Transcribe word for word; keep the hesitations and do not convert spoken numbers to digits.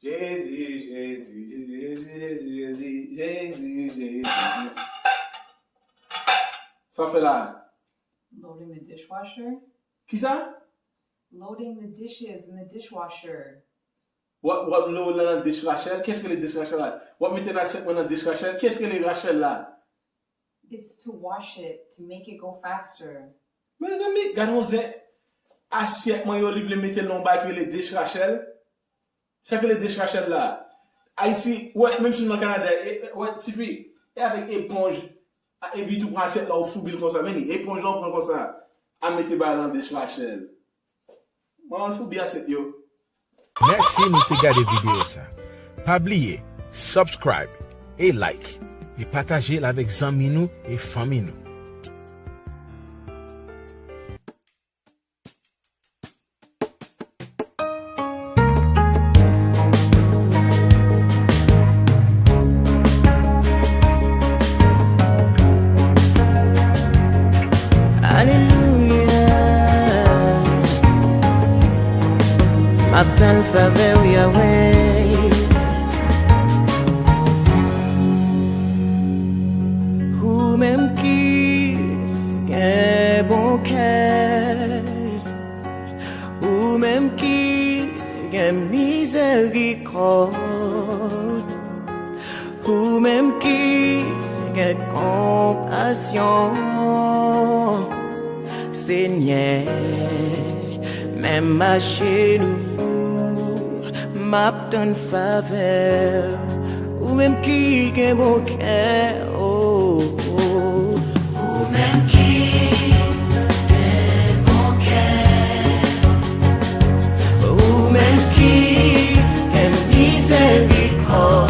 Jezi, Jezi, Jezi, Jezi, Jezi, Jezi, Jezi. Sa w fè la? Loading the dishwasher. Kisa? Loading the dishes in the dishwasher. W ap, w ap load la nan dishwasher. Kiyès ki rele dishwasher la? W ap mete nan asyèt mwen nan dishwasher. Kiyès ki rele Rachel la? It's to wash it, to make it go faster. Mezanmi, gade yon zen asyèt mwen yo, li vle mete l nan yon bagay ki rele dishwasher. Sa k rele dishwasher la? Ayiti, wè, menm si m nan Kanada, e, e, wè, tifi, e avèk eponj, a, epi tou pran asyèt la, ou foubi l konsa, men li, eponj la, ou pran konsa, a mete bagay lan dishwasher. Mwen al foubi asyèt yo. Mèsi nou te gade videyo sa. Pa bliye, subscribe e like, e pataje l avèk zanmi nou e fanmi nou. Alelouya. M ap tann favè w, Yahweh. Ou menm ki gen bon kè, ou menm ki gen mizèrikòd, ou menm ki gen konpasyon, Senyè, menm ajenou m ap tann favè w, ou menm ki gen bon kè, o, o. Ou menm ki gen bon kè, ou menm ki gen mizèrikòd.